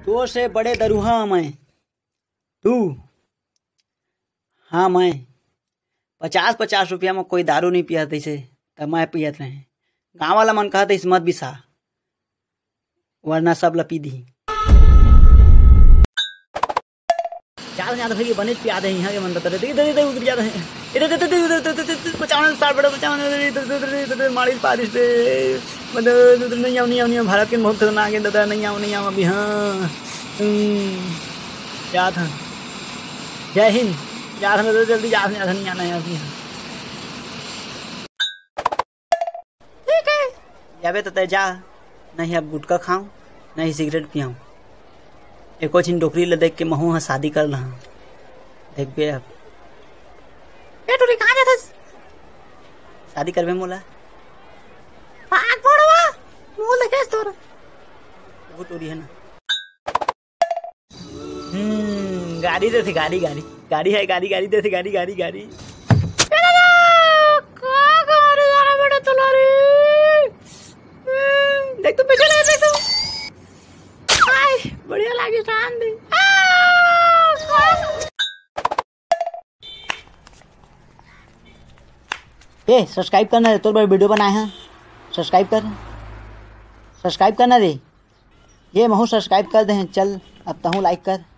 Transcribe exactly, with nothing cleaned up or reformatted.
तोर से बड़े दरुहा मैं। तू? हाँ, मैं। पचास पचास रुपया म कोई दारू नहीं पिया तैसे, त मैं पियत रहे। गाँव वाला मन कहत रहिस, "मत बिसा, वरना सब ल पी दिही।" चार हजार भैया बने पिया दे यहाँ के मन बता रहे, इधर, इधर, उधर जा रहे हैं। इधर, इधर, इधर, इधर, इधर, इधर, इधर, बचाओ ना, सार बड़ा बचाओ ना, इधर, इधर, इधर, इधर, इधर, मारिस पारिस रे। मतलब, इधर नहीं आओ, नहीं आओ, नहीं आओ, भारत के बहुत खतरनाक है दादा, नहीं आओ, नहीं आओ अभी, हाँ। हम्म, जात हन। जय हिंद। जात हन दादा, जल्दी जात हन, जात हन, नहीं आना है अभी, हाँ। ठीक है। जाबे त तय जा, नहीं अब गुटखा खाऊं, नहीं सिगरेट पियाऊं। एको झिन डोकरी ल देख के महू ह शादी कर लहा। देखबे अब। ए टूरी, कहाँ जाथस? शादी करबे मोला? भाग भड़वा, मुंह देखेस तोर। वो टूरी है ना। हम्म, गाड़ी देथे, गाड़ी, गाड़ी। गाड़ी है, गाड़ी, गाड़ी देथे, गाड़ी, गाड़ी, गाड़ी। ए दादा, का गाड़ी जा रहा बेटा तोला रे? हम्म, देख तो पीछे ले, देख तो। हाय, बढ़िया लागे, शान दे। आ, आ। ए, subscribe करना रे, तोर बर video बनाए हैं, subscribe कर, subscribe करना रे। ये महू subscribe कर दे हैं, चल अब तहूँ like कर।